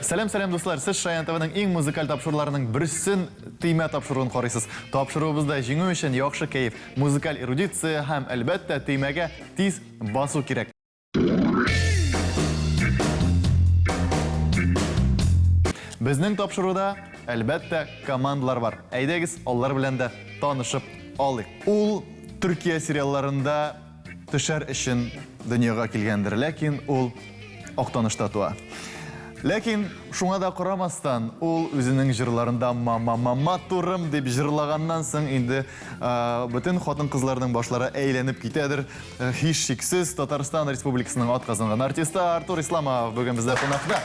Сәлам, сәлам, дуслар! Сез Шаян ТВның иң музыкаль тапшыруларының берсен Төймә тапшыруын карыйсыз. Тапшыруыбызда җиңү өчен яхшы кәеф, музыкаль эрудиция һәм, әлбәттә, төймәгә тиз басу кирәк. Безнең тапшыруда, әлбәттә, командалар бар. Әйдәгез, алар белән дә танышып алыйк. Ул Төркия сериалларында төшәр өчен дөньяга килгәндер, ләкин ул Актанышта туа. Ләкин шуңа да карамастан, ул үзенең җырларында ма-ма-ма матурым дип җырлаганнан соң инде бөтен хатын-кызларның башлары әйләнеп китәдер. Һичшиксез, Татарстан Республикасының атказанган артисты Артур Исламов бүген бездә кунакта.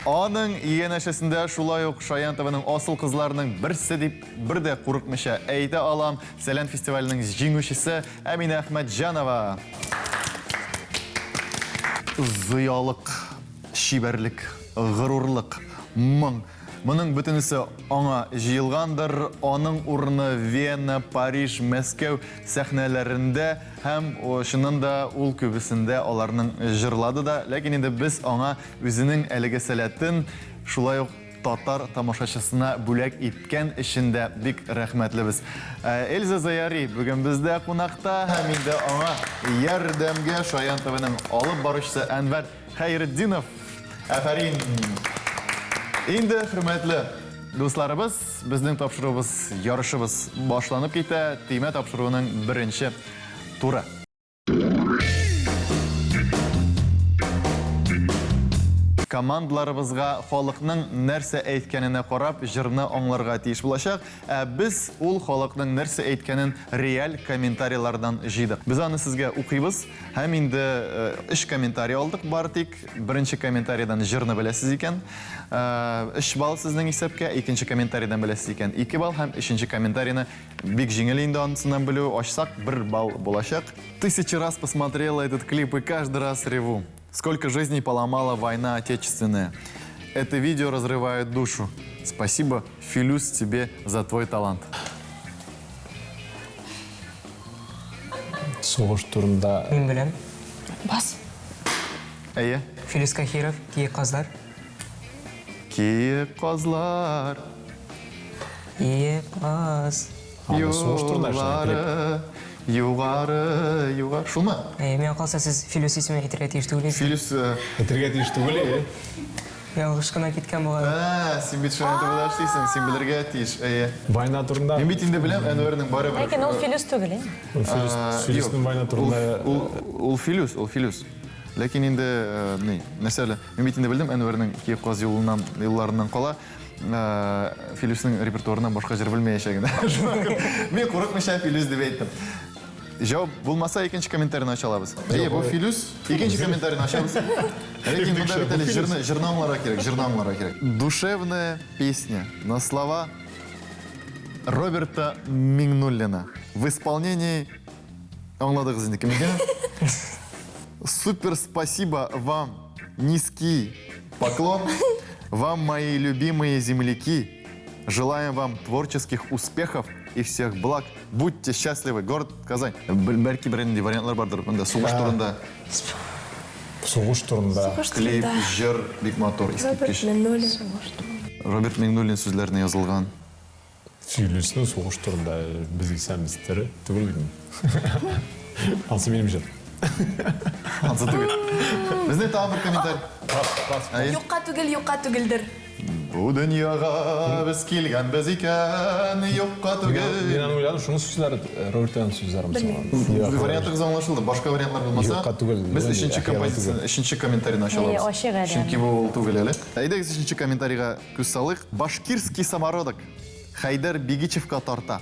Аның янәшәсендә шулай ук Шаян ТВның асыл кызларының берсе дип бер дә курыкмыйча әйтә алам, Сәләм фестиваленең җиңүчесе Әминә Әхмәтҗанова. Зыялык, чибәрлек, горурлык, моң. Моның бөтенесе аңа җыелгандыр. Аның урыны Вена, Париж, Мәскәү сәхнәләрендә һәм чыннан да ул күбесендә аларның җырлады да. Ләкин инде без аңа үзенең әлеге сәләтен шулай ук татар тамашачысына бүләк иткән өчен дә бик рәхмәтлебез. Эльза Заяри бүген бездә кунакта һәм инде аңа ярдәмгә Шаян ТВның алып баручысы Әнвәр Хәйретдинов. Афәрин! Инде, хөрмәтле дусларыбыз, безнең тапшыруыбыз, ярышыбыз башланып китә. Төймә тапшыруының беренче туры. Командаларыбызга халыкның нәрсә әйткәненә карап җырны аңларга тиеш булачак, ә без ул халыкның нәрсә әйткәнен реаль комментарийлардан җыйдык. Без аны сезгә укыйбыз һәм инде өч комментарий алдык бары тик. Беренче комментарийдан җырны беләсез икән, өч балл сезнең исәпкә, икенче комментарийдан беләсез икән, ике балл һәм өченче комментарийны Бик җиңел инде анысыннан белү, ачсак, бер балл булачак. Тысячи раз посмотрела этот клип и каждый раз реву. Сколько жизней поломала война отечественная. Это видео разрывает душу. Спасибо, Филюс, тебе за твой талант. Сугыш турында. Мин беләм. Бас. Әйе. Филүс Каһиров, Киек казлар. Киек казлар. Киек каз. Анда сугыш турында эшләнгән клип. Югары, югары, югары. Шулмы? Әйе, миңа калса, сез Филүс исемен әйтергә тиеш түгел идегез. Филүс. Әйтергә тиеш түгел, әйе. Ялгыш кына киткән бугай. Ә, син бит Шаян ТВда эшлисең, син белергә тиеш, әйе. Война турында. Мин бит инде беләм, Әнвәрнең барыбер. Ләкин ул Филүс түгел инде. Ул Филүс, Филүснең война турында. Ул, ул Филүс, ул Филүс. Ләкин инде, ни, нәрсә әле, мин бит инде белдем Әнвәрнең Киек каз юлыннан, юлларыннан кала, Филүснең репертуарыннан башка җыр белмәячәген. Мин курыкмыйча Филүс дип әйттем. Җавап булмаса, икенче комментарийны ача алабыз. Әйе, бу Филүс. Икенче комментарийны ачабыз. Ләкин монда бит әле җырны, җырны аңларга кирәк, җырны аңларга кирәк. Душевная песня на слова Роберта Миңнуллина в исполнении Аңладыгыз инде кем икәнен. Супер спасибо вам, низкий поклон. Вам, мои любимые земляки. Желаем вам творческих успехов и всех благ. Будьте счастливы. Город Казань. Бәлки берәр нинди вариантлар бардыр монда сугыш турында. Сугыш турында. Сугыш Клип, турында. җыр бик матур, Роберт искиткеч. Миңнуллин. Роберт Миңнуллин сүзләренә язылган. Сөйлесен сугыш турында без исәнбез тере түгел бит. Ансы минем җыр. Ансы түгел. Безнең тагын бер комментарий. Юкка түгел, юкка түгелдер. Бу дөньяга без килгәнбез икән, юкка түгел. Мин аны уйладым, шуның сүзләре, Роберт сүзләре мисалы. Вариантыгыз аңлашылды. Башка вариантлар булмаса, Юкка түгел. Без өченче композицияне, өченче комментарийны ача алабыз. Ачык әле. Чөнки бу ул түгел әле. Әйдәгез өченче комментарийга Күз салыйк. Башкирский самородок Хәйдәр Бигичевка тарта,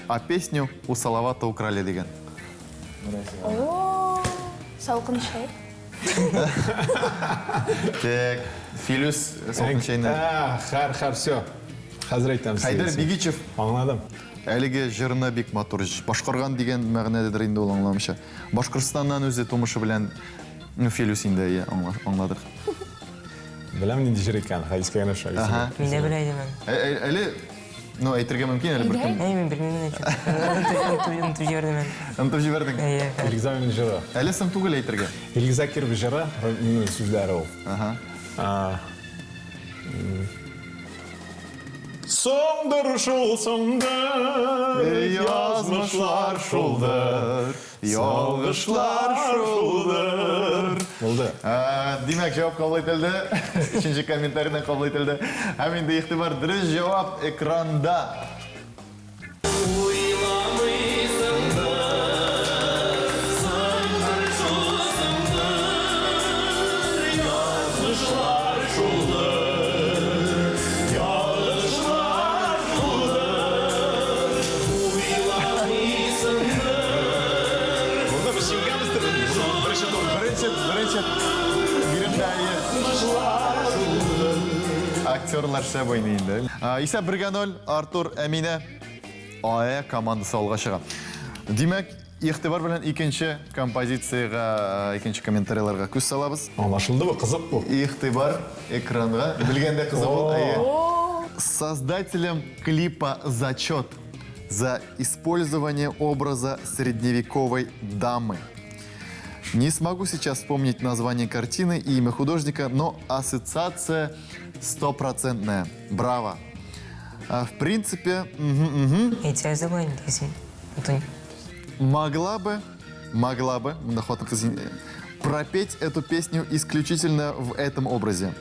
а песню у Салавата украли дигән. О, салкын чәй. Так, Филүс салкын чәйне. Хәр, хәр, все. Хәзер әйтәм сезгә. Хәйдәр Бигичев. Аңладым. Әлеге җырны бик матур башкарган дигән мәгънәдәдер инде ул аңламыйча. Башкортстаннан үзе тумышы белән, ну, Филүс инде, әйе, аңладык. Беләм нинди җыр икән, хәзер искә генә төшә. Ага. Мин дә белә идем әле. Ә- ә- Әле, ну, әйтергә мөмкин әле беркем. Әй, мин белмим әйтеп. Онытып җибәрдем әле. Онытып җибәрдең. Әйе. Илгизә минем җыры. Әле соң түгел әйтергә. Илгизә Киров җыры, минем сүзләре ул. Ага. Соңдыр шул, соңдыр, Язмышлар шулдыр, ялгышлар шулдыр. Булды. Димәк, җавап кабул ителде. Өченче комментарийдан кабул ителде. Һәм инде игътибар, дөрес җавап экранда. Монда без җиңгәнбездер. Беренче тур. Беренче, беренче биремдә Актерлар шәп уйный инде. Исәп бергә ноль, Артур, Әминә, АЭ командасы алга чыга. Димәк, игътибар белән икенче композициягә, икенче комментарийларга күз салабыз. Аңлашылды бу, кызык бу. Игътибар экранга. Белгәндә кызык ул, әйе. Создателям клипа «Зачет» за использование образа средневековой дамы. Не смогу сейчас вспомнить название картины и имя художника, но ассоциация стопроцентная. Браво! А, в принципе, мгм. Әйтсәгез дә була инде, син. Антон. Могла бы, монда хатын-кыз, пропеть эту песню исключительно в этом образе.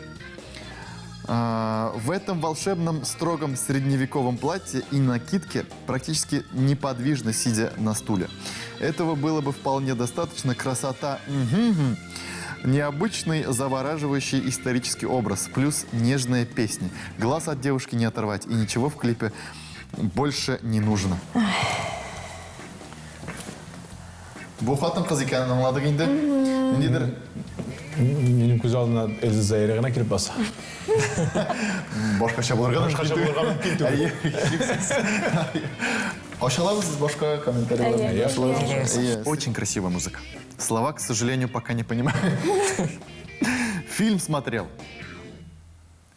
В этом волшебном строгом средневековом платье и накидке, практически неподвижно сидя на стуле. Этого было бы вполне достаточно. Красота. Мгм. Необычный, завораживающий исторический образ, плюс нежная песня. Глаз от девушки не оторвать, и ничего в клипе больше не нужно. Бу хатын-кыз икәнен аңладык инде. Ниндидер Минем күз алдына Эльза Заира гына килеп баса. Башкача булырга мөмкин Башкача түгел. булырга мөмкин түгел. Әйе, һичшиксез. Ача алабыз башка комментарийларны? Әйе. Ача алабыз. Әйе. Әйе. Очень красивая музыка. Слова, к сожалению, пока не понимаю. Фильм смотрел.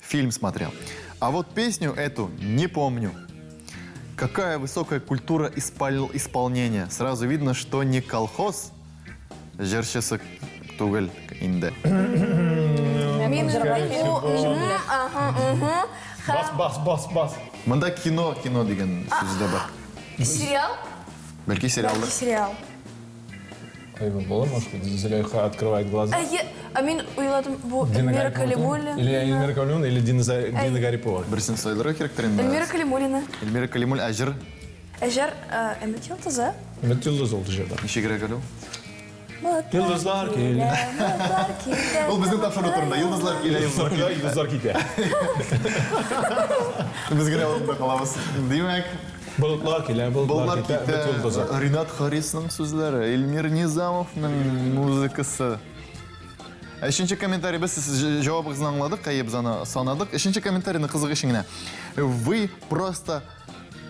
Фильм смотрел. А вот песню эту не помню. Какая высокая культура исполнения. Сразу видно, что не колхоз җырчысы түгел инде. Мин бу, ага, угу. Бас, бас, бас, бас. Монда кино, кино дигән сүз дә бар. Сериал? Бәлки сериалдыр. Сериал. Ай, була, может быть, Зөләйха открывает глаза. Әйе, ә мин уйладым, бу Дина Эльмира Гарипова. Калимуллина. Или Эльмира Калимуллина, или Дина Гарипова. Берсен сайларга кирәктер инде. Эльмира Калимуллина. Эльмира Калимуллина, ә җыр Ә җыр Өмет йолдызы. Өмет йолдызы ул җырда. ничегрәк әле ул? Йолдызлар килә. Йолдызлар килә. Ул безнең тапшыру турында. Йолдызлар килә, йолдызлар Йолдызлар килә, йолдызлар китә. Без генә урында калабыз. Димәк, Болытлар килә, болытлар Болар китә, Өмет йолдызы. китә. Ринат Харисның сүзләре, Эльмир Низамовның музыкасы. Өченче комментарий без сез җавабыгызны аңладык, әйе, без аны санадык. Өченче комментарийны кызык өчен генә. Вы просто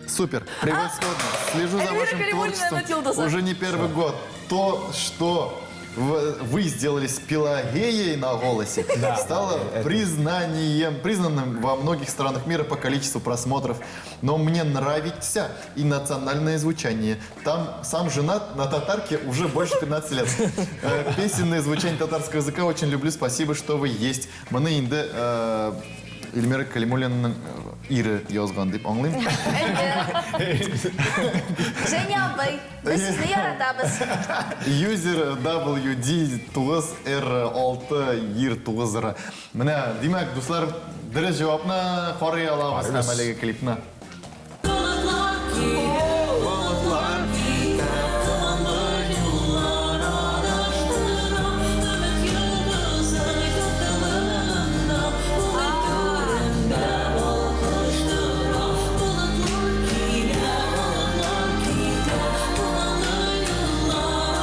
супер, превосходно. Слежу за Эльмира вашим Калимуллина, творчеством Өмет йолдызы. уже не первый год. То, что вы сделали с Пелагеей на голосе, стало признанием, признанным во многих странах мира по количеству просмотров. Но мне нравится и национальное звучание. Там сам женат на татарке уже больше 13 лет. Песенное звучание татарского языка очень люблю. Спасибо, что вы есть. Моны инде Эльмира Калимуллинаның ире язган дип аңлыйм. Женя абый, без сезне яратабыз. Юзер WD9R6 ир 9 R. Менә, димәк, дуслар, дөрес җавапны карый алабыз һәм әлеге клипны. Болытлар китә, томанлы юллар адаштыра, өмет йолдызы яктылыгында, күңел түрендә балкыштыра. Болытлар килә, болытлар китә, томанлы юллар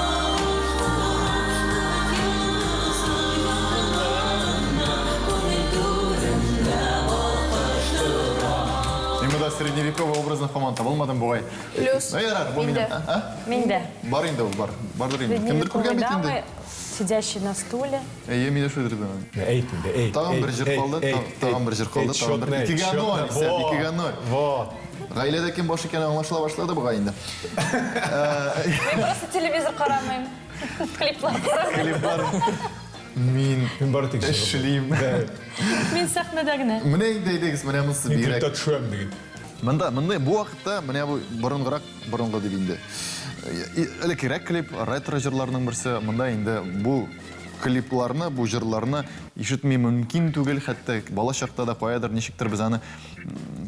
адаштыра, өмет йолдызы яктылыгында, күңел түрендә балкыштыра. Мин монда средневековый образны һаман таба алмадым бугай. Плюс. Ну, ярар, бу Миндә. минем. А? Миндә. Бар инде ул, бар. Бардыр инде. Кемдер күргән бит инде. Дамы, сидящие на стуле. Әйе, мин дә шулай дидем. Әйт инде, әйт. Тагын бер җыр калды, тагын бер җыр калды, тагын бер. 2-0, исәп, 2-0. Вот. Гаиләдә кем баш икәне аңлашыла башлады бугай инде. Мин просто телевизор карамыйм. Клиплар карамыйм. Клиплар. Мин Мин бары тик җырлыйм. эшлим. Мин сәхнәдә генә. Менә инде әйдәгез, менә монысы Мин бигрәк. клипта төшәм диген. Монда, монда бу вакытта менә бу борынгырак, борынгы дип инде. Элеккерәк клип, ретро җырларның берсе. Монда инде бу клипларны, бу җырларны ишетми мөмкин түгел, хәтта бала чакта да каядыр ничектер без аны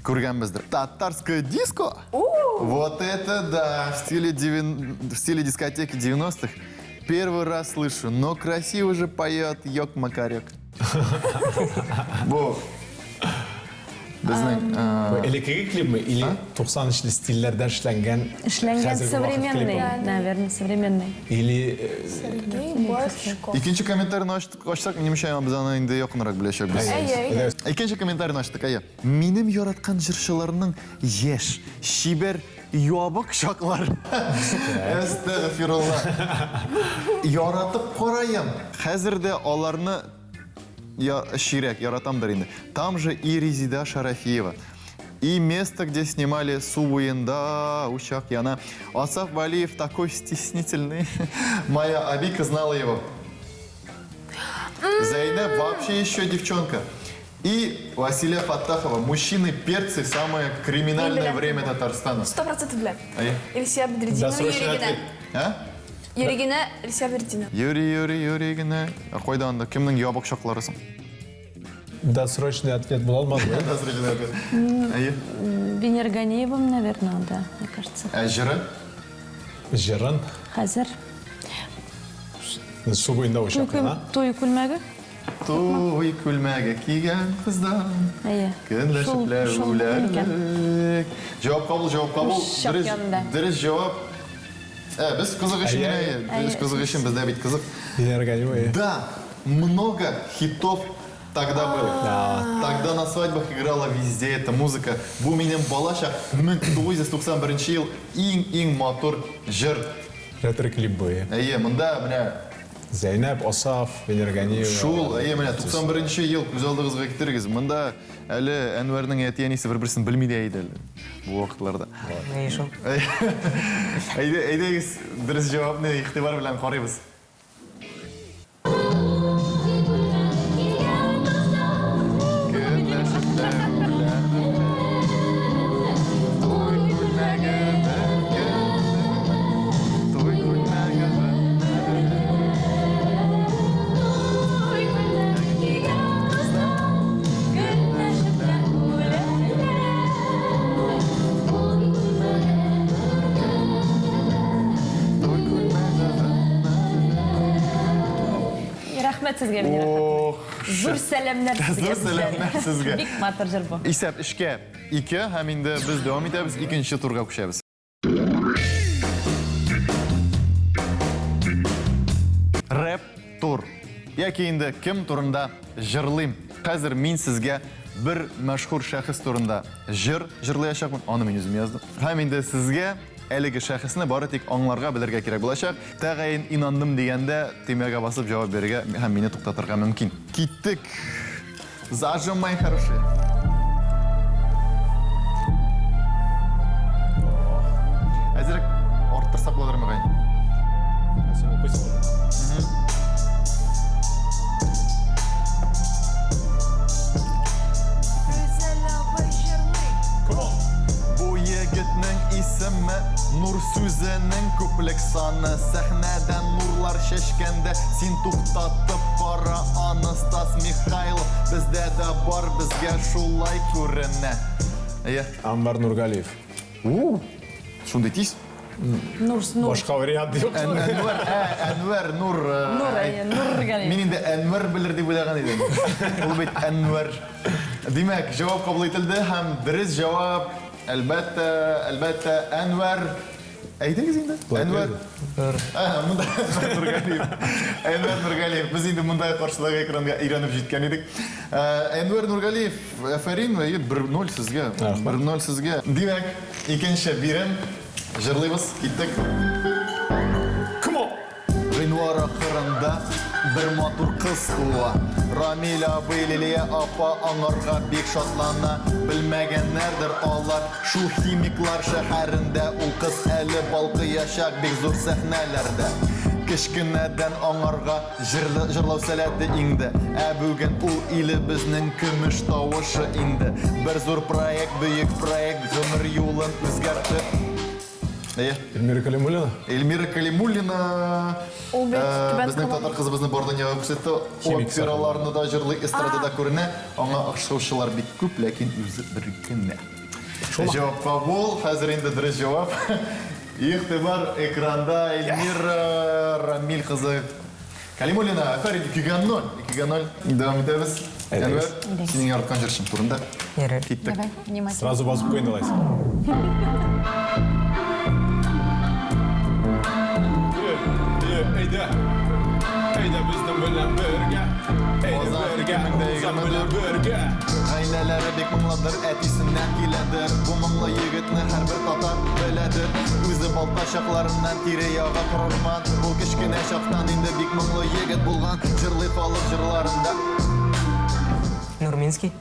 күргәнбездер. Татарское диско? Вот это да! В стиле, девян... в стиле дискотеки 90-х первый раз слышу, но красиво же поет Йок-Макарек. Бу безнең Бу элеккеге клипмы или 90 стильләрдә эшләнгән Эшләнгән хәзерге вакыт современный, клибымы? наверное, современный. Или э, Сергей Божко. Икенче комментарийны ачтык, ачсак, минемчә, без аны инде якынрак беләчәкбез. Әйе, әйе. Икенче комментарийны ачтык, әйе. Минем яраткан җырчыларның яшь, чибәр, ябык чаклар. Әстәгъфирулла. Яратып караем. Хәзер дә аларны я чирәк яратамдыр инде. Там же и Резида Шарафиева. И место, где снимали «Су буенда учак яна». Асаф Валиев такой стеснительный. Моя Абика знала его. Зайнаб вообще еще девчонка. И Василия Фаттахова. Мужчины-перцы самое криминальное Мин беләм. время Татарстана. 100% беләм. Әйе. Илсөя Бәдретдинова, Досрочный Юрий генә. ответ. А? Юрий генә, Илсөя Бәдретдинова. Юрий, Юрий, Юрий генә. А Кайда анда? Кемнең ябык чаклары соң? Досрочный ответ була алмады. Досрочный ответ. Әйе. Венера Ганиева, наверное, да, мне кажется. Ә җыры? Җырын Хәзер. су буенда Туй учак күл- яна. Туй күлмәге? Туй күлмәге кигән кыздан. Әйе. Көнләшеп Шул- шул микән? үләрлек. Җавап кабул, җавап кабул. Шак Дөрес, янында. дөрес җавап. Ә, без кызык өчен Әйе, генә, әйе. без кызык өчен бездә бит кызык. Венера Ганиева. әйе. Да, много хитов тогда было. Тогда на свадьбах играла везде эта музыка. Бу минем балачак 1991 ел иң-иң матур җыр. Ретро клип бу. әйе. Әйе, монда менә Зәйнәб, Асаф, Венера Ганиева. Шул, әйе, менә 91 ел күз алдыгызга китерегез. Монда әле Әнвәрнең әти-әнисе бер-берсен белми дә иде әле бу вакытларда. Әйе шул. Әйдә, әйдәгез, дөрес җавапны игътибар белән карыйбыз. Туй күлмәге бер көнлек, туй күлмәге бер Туй күлмәге Рәхмәт сезгә, Венера ханым. Ох, Зур сәламнәр сезгә. Зур сәламнәр сезгә. Бик матур җыр бу. Исәп эшкә ике һәм инде без дәвам итәбез, икенче турга күчәбез. Рэп тур. Яки инде кем турында җырлыйм? Хәзер мин сезгә бер мәшһүр шәхес турында җыр җырлаячакмын. Аны мин үзем яздым. Һәм инде сезгә әлеге шәхесне бары тик аңларга белергә кирәк булачак. Тәгаен инандым дигәндә төймәгә басып җавап бирергә һәм мине туктатырга мөмкин. Киттек. Зажим, мои хорошие. Әзерәк арттырсак буладыр мөгаен. Син укыйсың. Рүзәл абый җырлый. Бу егетнең исеме Нур сүзенең күплек саны Сәхнәдән нурлар чәчкәндә Син туктатып кара аны Стас Михайлов Бездә дә бар, безгә шулай күренә. Әйе. Анвар Нургалиев. У, шундый тиз. Нур, Нур. Башка вариант юк. Ән- Әнвәр, ә, Әнвәр Нур. э, Нур, әйе, Нургалиев. Мин инде Әнвәр белер дип уйлаган идем. Ул бит Әнвәр. Димәк, җавап кабул ителде һәм дөрес җавап, әлбәттә, әлбәттә, Әнвәр. Әйдәгез инде. Әнвәр. Ә, монда Әнвәр Нургалиев. Әнвәр Нургалиев. Без инде монда каршыдагы экранга өйрәнеп җиткән идек. Ә, Әнвәр Нургалиев, афәрин, әйе, 1-0 сезгә. 1-0 сезгә. Димәк, икенче бирем. Җырлыйбыз, киттек. Come on. Гыйнвар ахырында бер матур кыз туа. Рамил абый, Лилия апа аңарга бик шатлана. Белмәгәннәрдер алар, шул химиклар шәһәрендә ул кыз әле балкыячак бик зур сәхнәләрдә. Кечкенәдән аңарга җырлы, җырлау сәләте иңде. Ә бүген ул илебезнең көмеш тавышы инде. Бер зур проект, бөек проект гомер юлын үзгәртеп. Әйе. Эльмира Калимуллина? Эльмира Калимуллина Ул бит э, Түбән безнең Камада. татар кызыбызны бар дөньяга күрсәтте. Химик Операларны да җырлый, эстрадада күренә. Аңа охшаучылар бик күп, ләкин үзе бер генә. Җавап кабул. Хәзер инде дөрес җавап. Игътибар экранда Эльмира Рамиль кызы Калимуллина. Афәрин, 2-гә 0. 2-гә 0. Дәвам итәбез. Әнвәр, синең яраткан җырчың турында. Ярар. Киттек. Давай, внимательно. Сразу басып куй инде алайса. Әйдә. Әйдә безнең белән бергә. Әйдә Казан бергә. 2024. Белән бергә. Гаиләләре бик моңлыдыр, әтисеннән киләдер. Бу моңлы егетне һәрбер татар беләдер. Үзе балта чакларыннан тирә-ягы корырман. Ул кечкенә чактан инде бик моңлы егет булган. Җырлый халык җырларында. Нурминский.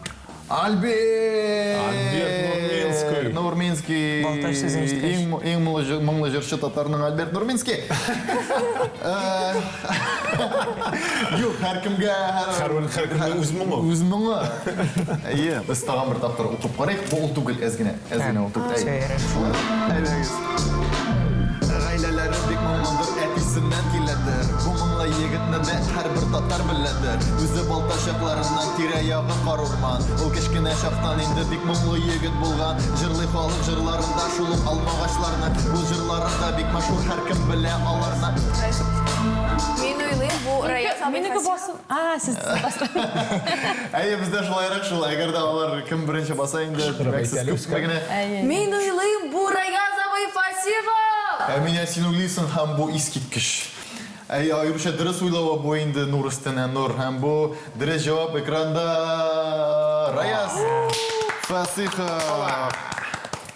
Альберт! Альберт Нурминский. Нурминский. Балтач сүзен ишеткәч. Иң, иң моңлы, җыр- моңлы җырчы татарның Альберт Нурминский. Э, Юк, һәркемгә Һәрбер һәркемнең үз моңы. Үз моңы. Әйе, без тагын бер тапкыр укып карыйк. Бу ул түгел, әз генә, әз генә ул түгел. Всё, ярар. Шулай. Әйдәгез. Гаиләләре бик моңлыдыр, әтисеннән киләдер. Бу моңлы егетне дә һәрбер татар беләдер. Үзе балта чакларыннан тирә-ягы кар урман. Ул кечкенә чактан инде бик моңлы егет булган. Җырлый халык җырларында шул ук алмагачларны. Ул җырлары да бик мәшһүр, һәркем белә аларны. Мин уйлыйм, бу Раяз абый Минеке Фасихов. басу. А, сез басты. Әйе, бездә шулайрак шул. Әгәр дә алар кем беренче баса инде, димәк, сез күпме генә. Мин уйлыйм, бу Раяз абый Фасихов! Ә менә син уйлыйсың, һәм бу искиткеч. Әй, аеруча дөрес уйлавы бу инде нур өстенә нур. Һәм бу дөрес җавап экранда Раяз Фасихов.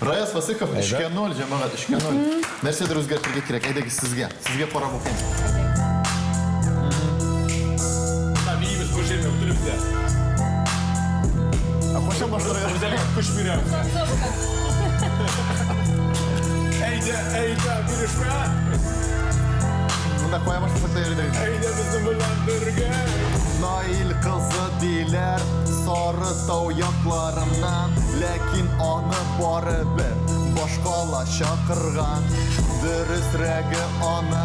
Раяз Фасихов 3-ка 0, җәмәгать, 3-ка 0. Нәрсәдер үзгәртергә кирәк. Әйдәгез сезгә. Сезгә карап укыйм. Менә биибез бу җирне бөтенебез дә. Ә кайчан башларга? Гүзәлгә көч бирәбез. Әйдә, әйдә, бирешмә. Монда кая башласак та йөридек. Әйдә безнең белән бергә. Наил кызы диләр Сары тау якларыннан, ләкин аны барыбер башкала чакырган. Дөресрәге аны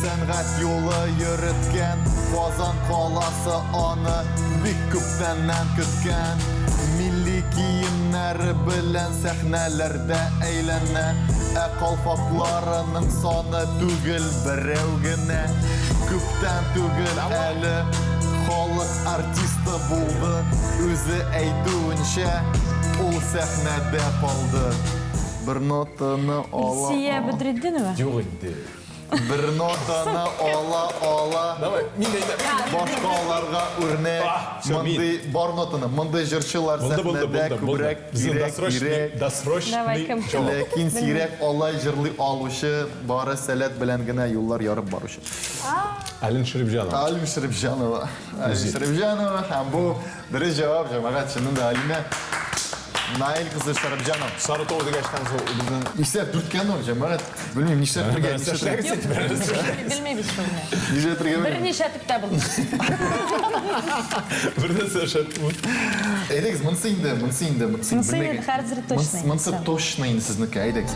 сәнгать юлы йөреткән Казан каласы аны бик күптәннән көткән. Милли киемнәре белән сәхнәләрдә әйләнә, ә калфакларының саны түгел берәү генә. Күптән түгел әле халык артисты булды, үзе әйтүенчә, ул сәхнәдә калды. Бер нотаны ала. Илсия Бәдретдинова. Юк инде. Бер нотаны ала ала. Давай, мин дә әйтәм. Башкаларга үрнәк. А, всё, мин. Мондый бар нотаны, мондый җырчылар Булды, булды, сәхнәдә булды, булды. күбрәк Безнең кирәк, досрочный, кирәк. Давай, кем? досрочный җавап. Ләкин сирәк алай җырлый алучы, бары сәләт белән генә юллар ярып баручы. Алина Шәрипҗанова. Алина Шәрипҗанова. Алина Шәрипҗанова һәм бу дөрес җавап, җәмәгать, чыннан да Алина Наил кызы Шәрипҗанова. Сары тау дигәчтән соң безнең Исәп 4-кә 0, җәмәгать. Белмим, нишләтергә, нишләтергә. Белмибез шул менә. Нишләтергә белмим. Берничә төптә булды. Бер нәрсә эшләтте. Әйдәгез, монысы инде, монысы инде, монысы Монысы инде белмәгән. хәзер точно. Монысы точно инде сезнеке, әйдәгез.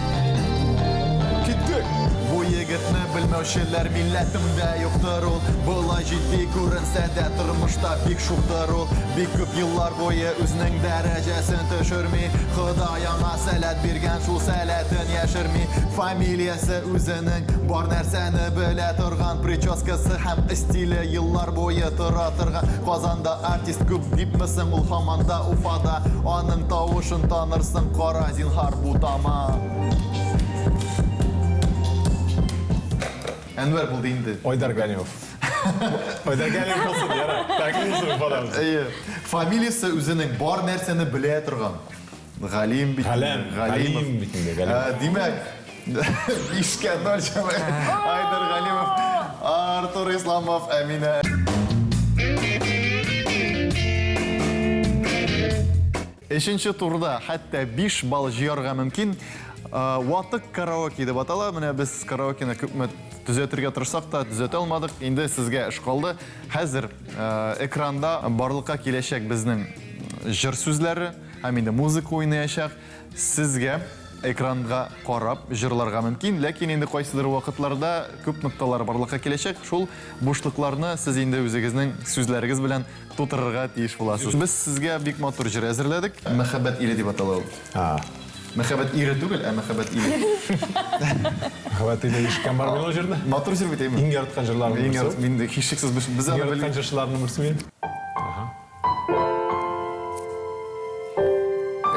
Киттек. Бу егетне белмәүчеләр милләтемдә юктыр ул. Болай җитди күренсә дә тормышта бик шуктыр ул. Бик күп еллар буе үзенең дәрәҗәсен төшерми. Ходай аңа сәләт биргән, шул сәләтен яшерми. Фамилиясе үзенең бар нәрсәне белә торган, прическасы һәм стиле еллар буе тора торган. Казанда артист күп дипмесең, ул һаман да Уфада. Аның тавышын танырсың, кара зинһар бутама. Әнвәр булды инде. Айдар Галимов. Айдар Галимов булсын, ярар. Так булсын, Уфадабыз. Әйе. Фамилиясе үзенең бар нәрсәне белә торган. Галим бит. Галәм, Галимов. Галим бит инде, Галим. Ә, Димәк, 5-ка 0 җәмәгать. Айдар Галимов, Артур Исламов, Әминә. Өченче турда хәтта 5 балл җыярга мөмкин. Ватык караоке дип атала. Менә без караокены күпме төзәтергә тырышсак та, төзәтә алмадык. Инде сезгә эш калды. Хәзер экранда барлыкка киләчәк безнең җыр сүзләре һәм инде музыка уйнаячак. Сезгә экранга карап җырларга мөмкин, ләкин инде кайсыдыр вакытларда күп нокталар барлыкка киләчәк. Шул бушлыкларны сез инде үзегезнең сүзләрегез белән тутырырга тиеш буласыз. Без сезгә бик матур җыр әзерләдек. Мәхәббәт иле дип атала ул. Мәхәббәт ире түгел, ә мәхәббәт иле. Мәхәббәт иле ишеткән бар мин ул җырны. Матур җыр бит, әйме? Иң яраткан җырларымның Иң берсе. ярат, мин дә һичшиксез без без Иң аны яраткан белми. җырчыларымның берсе минем. Ага.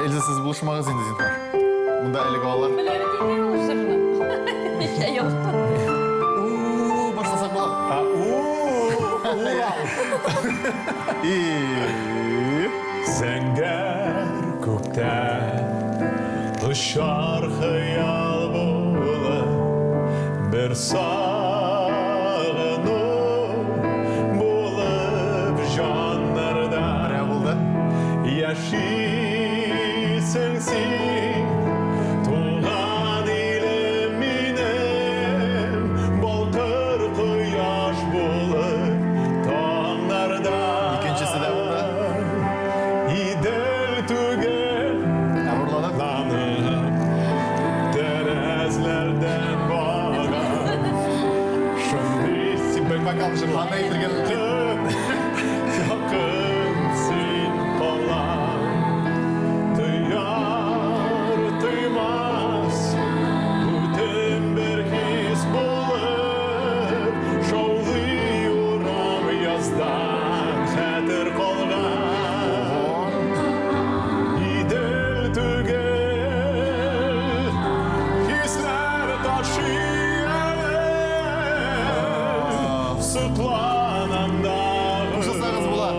Эльза, сез булышмагыз инде, зинһар. Монда әлеге алар. Белә бит инде ул җырны. Ничә ел. У, башласак була. А, у, Урал. И. Зәңгәр күктә очар хыял булып, бер сагыну булып җаннарда. Берәү булды. Яшисең син, туган илем минем, балкыр кояш булып таңнарда. Икенчесе дә булды. Идел түгел, Горурланып. Lanıp тәрәзләрдән бага. Шундый син бер вокал җырла. Аны әйтергә мөмкин. Якын син калам. Тояр тоймас бүтән бер хис булып шаулый урам яздан хәтер калган. Идел түгел, хисләр ташый әле. Сокланам да Кушылсагыз була.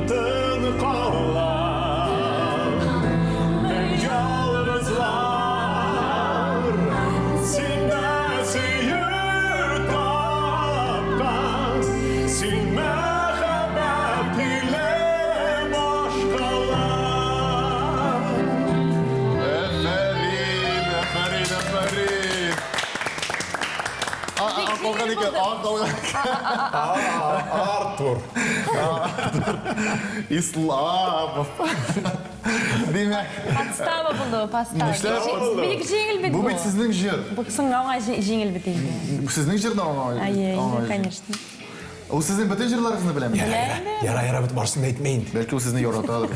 тын калам. Мең ялгызлар синдә сөю тапкан. Син мәхәббәт иле башкалар. Афәрин, афәрин, афәрин. А, а, а, калган икән, а, калган. Артур. Исламов. Димәк, Подстава булды бу, подстава. Нишләп булды? Бик җиңел бит бу бу. бит сезнең җыр. Бу соң аңа җиңел бит инде. Сезнең җырны аңа. Әйе, аңа- инде, конечно. Ул сезнең бөтен җырларыгызны беләме? Яра, яра, бит барысын да әйтмә инде. Бәлки ул сезне яратадыр.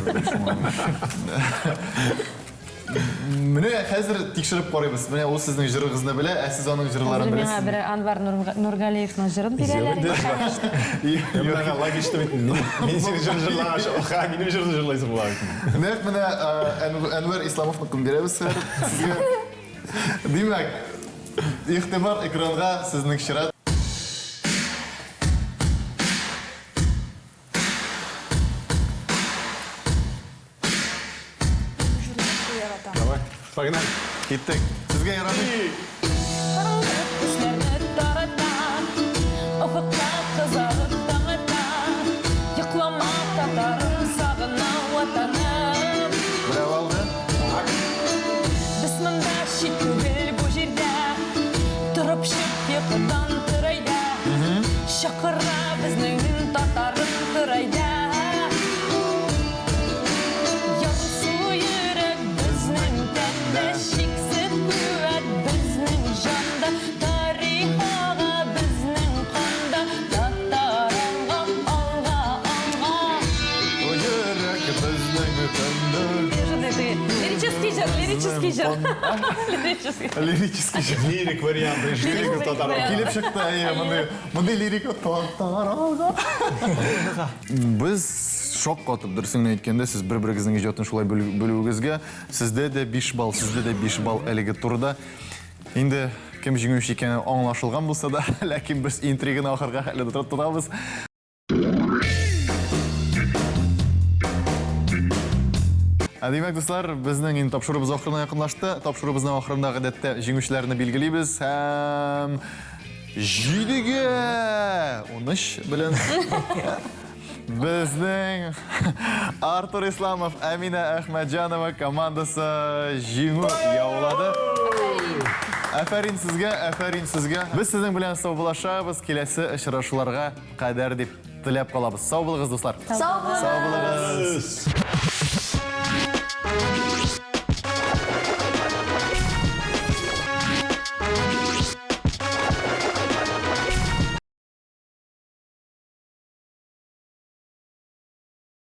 Менә хәзер тикшереп карыйбыз. Менә ул сезнең җырыгызны белә, ә сез аның җырларын Хәзер миңа беләсезме? бер Анвар Нургалиевның җырын бирәләр инде, конечно. Менә логично бит. Мин синең җыр җырлагач, ха, минем җырны җырлыйсың була бит. Нәкъ менә Әнвәр Исламовныкын бирәбез хәзер сезгә. Димәк, игътибар экранга, сезнең чират. Давай, погнали. Киттек. Сезгә ярамый. Караңгы төсләрне тарата, офыкта кызарып таң ата. Йоклама, татарым, сагына ватаным. Берәү алды. Без монда чит түгел бу җирдә, торып чык йокыдан, тор әйдә. Чакыра безнең татарым, тор әйдә. Ярсу йөрәк безнең тәндә, чиксез куәт безнең җанда, тарих ага безнең канда, татар алга, алга, алга. О, йөрәк безнең тәндә. Лирический җыр, лирический җыр. Лирический. Лирический җыр. Лирик вариант, лирик татар. Килеп чыкты, әйе, мондый, мондый лирик татар алга. Без шаккатып, дөресен генә әйткәндә, сез бер-берегезнең иҗатын шулай белүегезгә, сездә дә 5 балл, сездә дә 5 балл әлеге турда. Инде кем җиңүче икәне аңлашылган булса да, ләкин без интриганы ахырга хәтле тотып торабыз. Ә, димәк, дуслар, безнең инде тапшыруыбыз ахырына якынлашты. Тапшыруыбызның ахырында гадәттә җиңүчеләрне билгелибез һәм 7-13 белән безнең Артур Исламов, Әминә Әхмәтҗанова командасы җиңү яулады. Афәрин сезгә, афәрин сезгә. Без сезнең белән саубуллашабыз. Киләсе очрашуларга кадәр дип теләп калабыз. Сау булыгыз, дуслар. Сау булыгыз! Сау булыгыз.